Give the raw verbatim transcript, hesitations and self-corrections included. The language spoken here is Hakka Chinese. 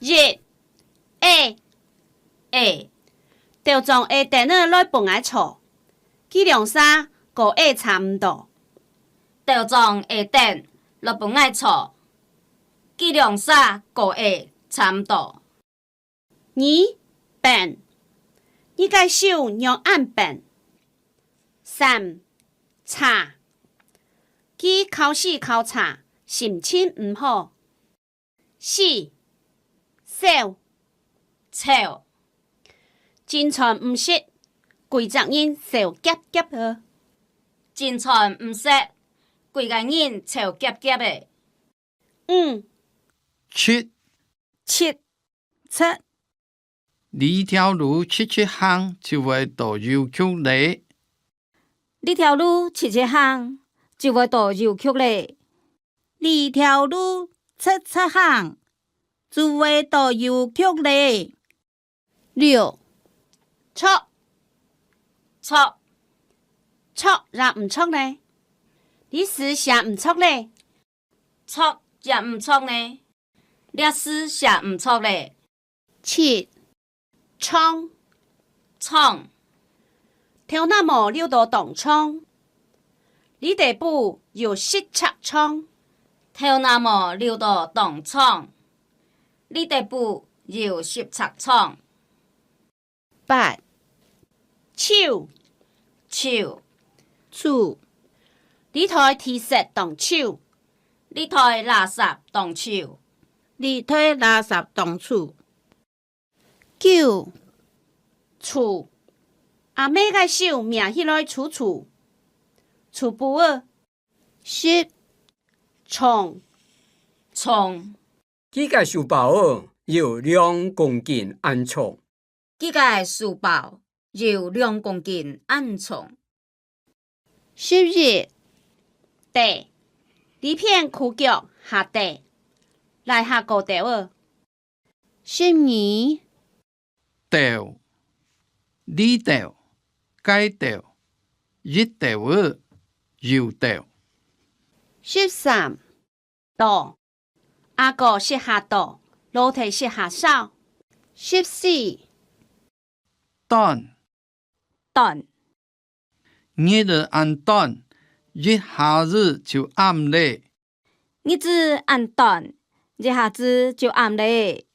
一，矮，矮。兜張矮凳仔來分𠊎坐，佢兩儕高矮差毋多。兜張矮凳來分𠊎坐，佢兩儕高矮差毋多。 二，笨。你个手仰恁笨？三，差。佢考試考差，心情毋好。四，醜，醜。正餐毋食，歸隻人瘦夾夾仔。正餐毋食，歸个人瘦夾夾仔。五，七，七。 七。這條路直直行就會到郵局咧。這條路直直行就會到郵局咧。這條路直直行就會到郵局咧。六，著，著。著也毋著咧。這字寫毋著咧。 著也毋著呢？這字寫毋著咧。七，撞，撞。頭那毛溜到當長，這底部有十尺長。頭那毛溜到當長，這底部有十尺長。 八，臭，臭。臭。這台地色當臭。這台垃圾當臭。這台垃圾當臭。九，除。阿姆个手摸起來粗粗，粗布仔。 十，重，重。佢个書包仔有兩公斤恁重。佢个書包有兩公斤恁重。十一，底，這片區域下底，來較高兜仔。 十二，兜，這兜，該兜，一兜仔，有兜。十三，倒，阿哥食下倒，老弟食下燒。十四，短， 短。日仔恁短，一下子就暗咧。日子恁短，一下子就暗咧。